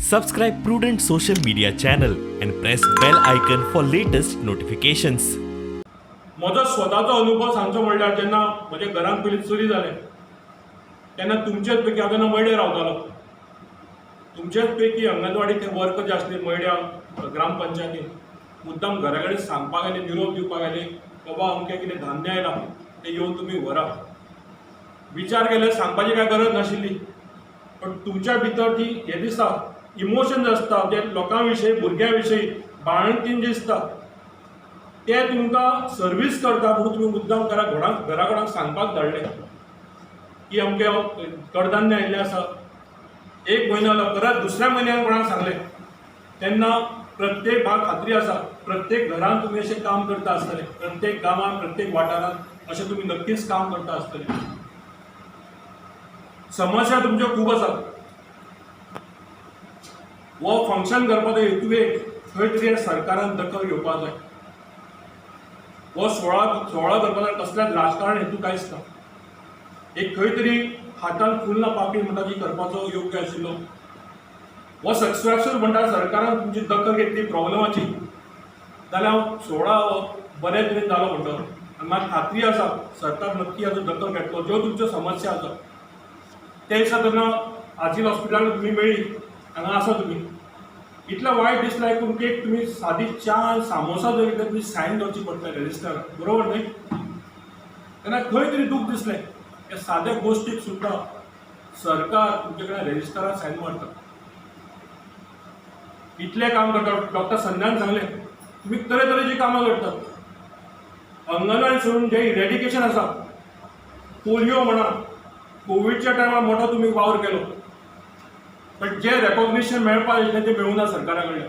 Subscribe Prudent social media channel and press bell icon for latest notifications. म्हजो स्वताचो अनुभव सांगचो म्हणल्यार, जेन्ना म्हज्या घरांत पयलीं चोरी जालें तेन्ना तुमचेच पैकी, हांव तेन्ना मयडे रावतालो, तुमचेच पैकी अंगणवाडी ते वर्कर जे आसले मयड्या ग्रामपंचायतीन, मुद्दाम घरा कडेन सांगपाक आयले, निरोप दिवपाक आयले, बाबा अमकें कितें धान्य आयलां, तें येवन तुमी व्हरा. विचार केल्यार सांगपाची कांय गरज नाशिल्ली, पण तुमच्या भितर ती हें दिसता, इमोशन आसता ते लोकां विशयी, भुरग्यां विशयी बाळंतीन दिसता, ते तुमकां सर्वीस करता म्हणून तुमी मुद्दाम घरा घराक घरा कोणाक सांगपाक धाडले की अमकें कडधान्य आयिल्लें आसा. एक म्हयनो जालो, परत दुसऱ्या म्हयन्यान कोणाक सांगलें. तेन्ना प्रत्येक भाग, खात्री आसा, प्रत्येक घरान तुमी अशें काम करता आसतले, प्रत्येक गांवांत, प्रत्येक वाठारांत अशें तुमी नक्कीच काम करता आसतले. समस्या तुमच्यो खूब आसात. हो फंक्शन करपाचो हेतू एक, खंय तरी सरकारान दखल घेवपाक जाय. हो सुवाळो सुवाळो करपाचो कसल्याच राजकारण हेतू कांयच ना. एक खंय तरी हातान फूल ना पाकळी म्हणटा ती करपाचो योग्य आशिल्लो. हो सक्सेसफूल म्हणटा, सरकारान तुमची दखल घेतली प्रॉब्लमाची, जाल्यार हांव सुवाळो हो बरे तरेन जालो म्हणटलो. आनी म्हाका खात्री आसा, सरकार नक्की हाजो दखल घेतलो ज्यो तुमच्यो समस्या आसा. ते दिसा तेन्ना आझिल हॉस्पिटलान तुमी मेळ्ळी, हांगा आसा तुमी. इतलें वायट दिसलें आयकून की एक तुमी सादी च्या आनी सामोसा जर घेतले, तुमी सायन करची पडटा रजिस्टरार, बरोबर न्ही? तेन्ना खंय तरी दूख दिसलें, ह्या साद्या गोश्टीक सुद्दां सरकार तुमचे कडेन रजिस्टरार सायन मारता. इतलें काम करता. डॉक्टर संजयान सांगलें, तुमी तरेतरेचीं कामां करतात. अंगणवाडी सोडून जें इरेडिकेशन आसा, पोलियो म्हणा, कोविडच्या टायमार मोठो तुमी वावर केलो, पण जे रेकॉग्निशन मेळपाक आशिल्लें तें मेळूं ना सरकारा कडल्यान.